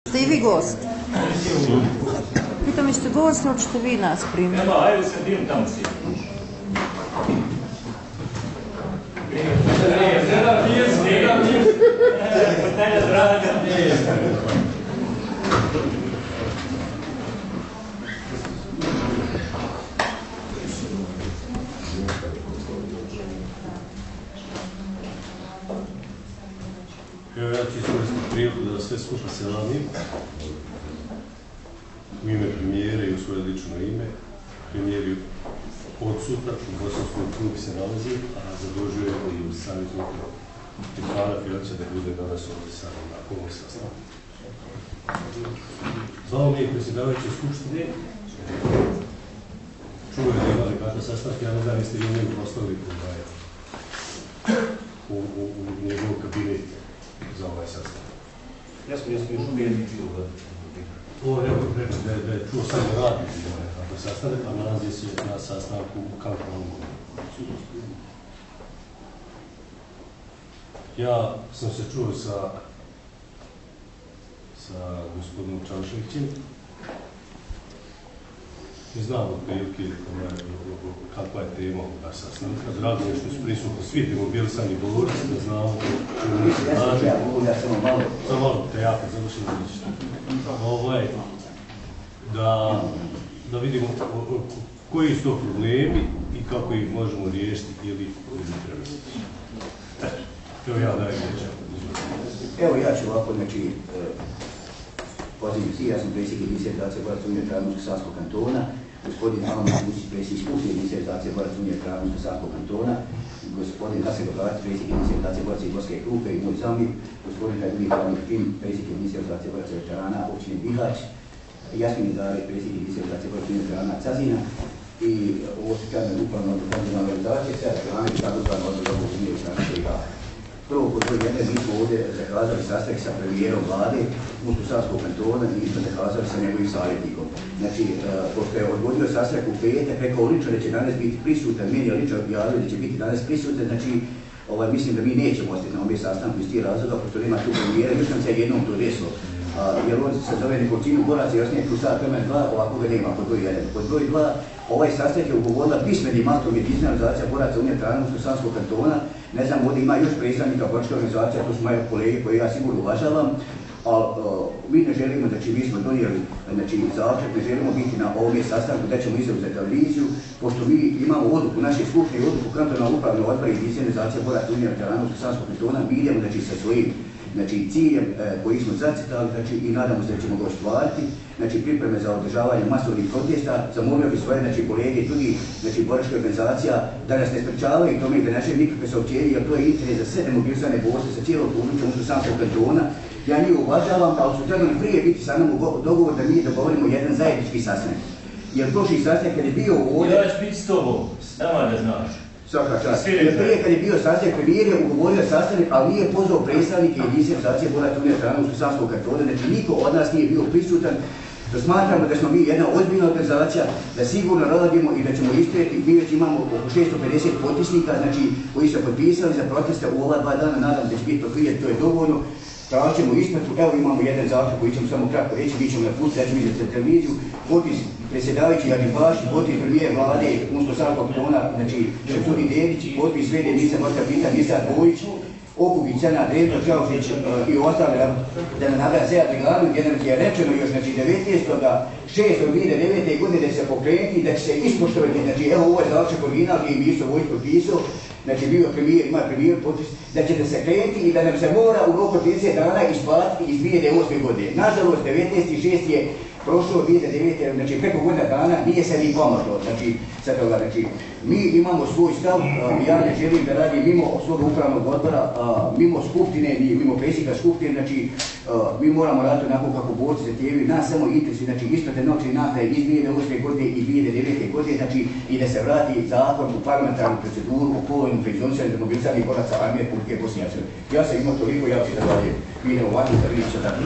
Ste i vi gost? Pitam, jeste gost ili ćete vi nas primiti? Nema, ajde se dim tamo si. Evo ja ću iskoristiti priliku da sve skupa se javim u ime premijere i u svoje lično ime. Premijer je odsutan, u Bosanskom klubu se nalazi, a zadužuje i u savjetnika Stefana Filaća da bude danas ovdje sa mnom na ovom sastanku. Zvao mi je predsjedavajući Skupštine, čuo je da imali kakve sastanke, ja ne znam jeste vi njegu poslali u njegov kabinet za ovaj sastanak. Ja sam još uvijek bio Ovo je rekao da je čuo samo radi kako sastanak, a nalazi se na sastanku u Kampanju. Ja sam se čuo sa gospodinom Čanševićem i znam od prilike kakva je tema ovoga sastanka. Drago je što su prisutni svi demobilisani govorci, da znamo čemu mi se nađe. Samo malo, te ja kad završim da vidimo koji su to problemi i kako ih možemo riješiti ili ne treba. Evo ja dajem riječ. Evo ja ću ovako, znači, pozivam svi, ja sam predsjednik Emisije Federacije boraca Unije Kraljevsko-Savskog kantona, gospodin Alan Vučić, predsjednik Skupštine Emisije Federacije boraca Unije Kraljevsko-Savskog kantona, gospodin Hasan Gavrac, predsjednik Emisije Federacije boraca Igorske Krupe i moj zamjenik, gospodin Hajdulik Kim, predsjednik Emisije Federacije boraca veterana općine Bihać, Jasmin Zare, predsjednik Emisije Federacije boraca Unije veterana Cazina i ovo se kaže upravno odgovorna organizacije, sve veterane i tako zvano odgovorno Unije veterana BiH. Prvo, pod broj 1, mi smo ovdje zakazali sastanak sa premijerom vlade Mostarskog kantona i mi smo zakazali sa njegovim savjetnikom. Znači, pošto je odgodio sastanak u petak, rekao lično da će danas biti prisutan, meni je lično objavio da će biti danas prisutan, znači, mislim da mi nećemo ostati na ovdje sastanku iz tih razloga, pošto nema tu premijera, još nam se jednom to desilo. Jer on se zove nekolicinu boraca, još nije tu sad prema 2, ovako ga nema, pod broj 1. Pod broj 2, ovaj sastanak je ugovorila pismenim aktom jedinstvena organizacija boraca Unije Kraljevsko-Savskog kantona. Ne znam, ovdje ima još predstavnika boračke organizacije, to su moje kolege koje ja sigurno uvažavam, ali mi ne želimo, znači mi smo donijeli zaključak, ne želimo biti na ovome sastanku da ćemo izrazu za televiziju, pošto mi imamo odluku naše skupštine i odluku kantonalnog upravnog odbora jedinstvene organizacije boraca Unije Kraljevsko-Savskog kantona, mi idemo sa svojim ciljem koji smo zacitali i nadamo se da ćemo ga ostvariti, pripreme za održavanje masovnih protesta. Zamolio bi svoje kolege i drugi boračke organizacija da nas ne sprečavaju i tome da naše nikakve saopćenje, jer to je interes za sve demobilisane borce sa cijelog područja Mostarskog kantona. Ja njih uvažavam, ali su trebali prije biti sa nama dogovor da mi dogovorimo jedan zajednički sastanak. Jer prošli sastanak kad je bio ovdje... Ja ću biti s tobom, nama da znaš. Svaka čast. Jer prije kad je bio sastanak, premijer je ugovorio sastanak, ali nije pozvao predstavnike jedinstvene organizacije boraca Unije Kraljevsko-Savskog kantona, znači niko od nas nije bio prisutan. Da smatramo da smo mi jedna ozbiljna organizacija, da sigurno radimo i da ćemo isprijeti. Mi već imamo oko 650 potpisnika, koji su potpisali za proteste u ova 2 dana, nadam se da će biti proklijeti, to je dovoljno. Tražit ćemo isplatu, evo imamo jedan zaključak koji ćemo samo kratko reći, mi ćemo napustiti, ja ćemo izdati za televiziju, potpis predsjedavajući Jadnik Bašić, potpis premijer vlade Mostarskog kantona, Šepsudin Dedić, potpis svede ministra morska pitanja, ministar Bojić, Okupić, Crna, Drevno, Čaušić i ostale, da nam nabraja sve brigadu, gdje nam je rečeno još 19.6.2009. godine da će se pokrenuti, da će se ispoštovati, evo ovo je zaključak original gdje je ministar Bojić potpisao, bio je premijer, ima premijer potpis, da će da se krenuti i da nam se mora u roku 30 dana isplatiti iz 2008. godine. Nažalost, 19.6. je prošlo 2009. Preko godina dana nije se ni pomoglo. Mi imamo svoj stav, ja ne želim da radim mimo svog upravnog odbora, mimo skupštine, mimo predsjednika skupštine, mi moramo raditi onako kako borci zahtijevaju, nas samo interesuje, isplate novčane naknade iz 2008. godine i 2009. godine, i da se vrati zakon u parlamentarnu proceduru o polovnom penzioniranju demobilisanih boraca armije Republike Bosne i Hercegovine. Ja sam imao toliko, ja ću da dalje. Mi idemo ovako da vidimo što tako.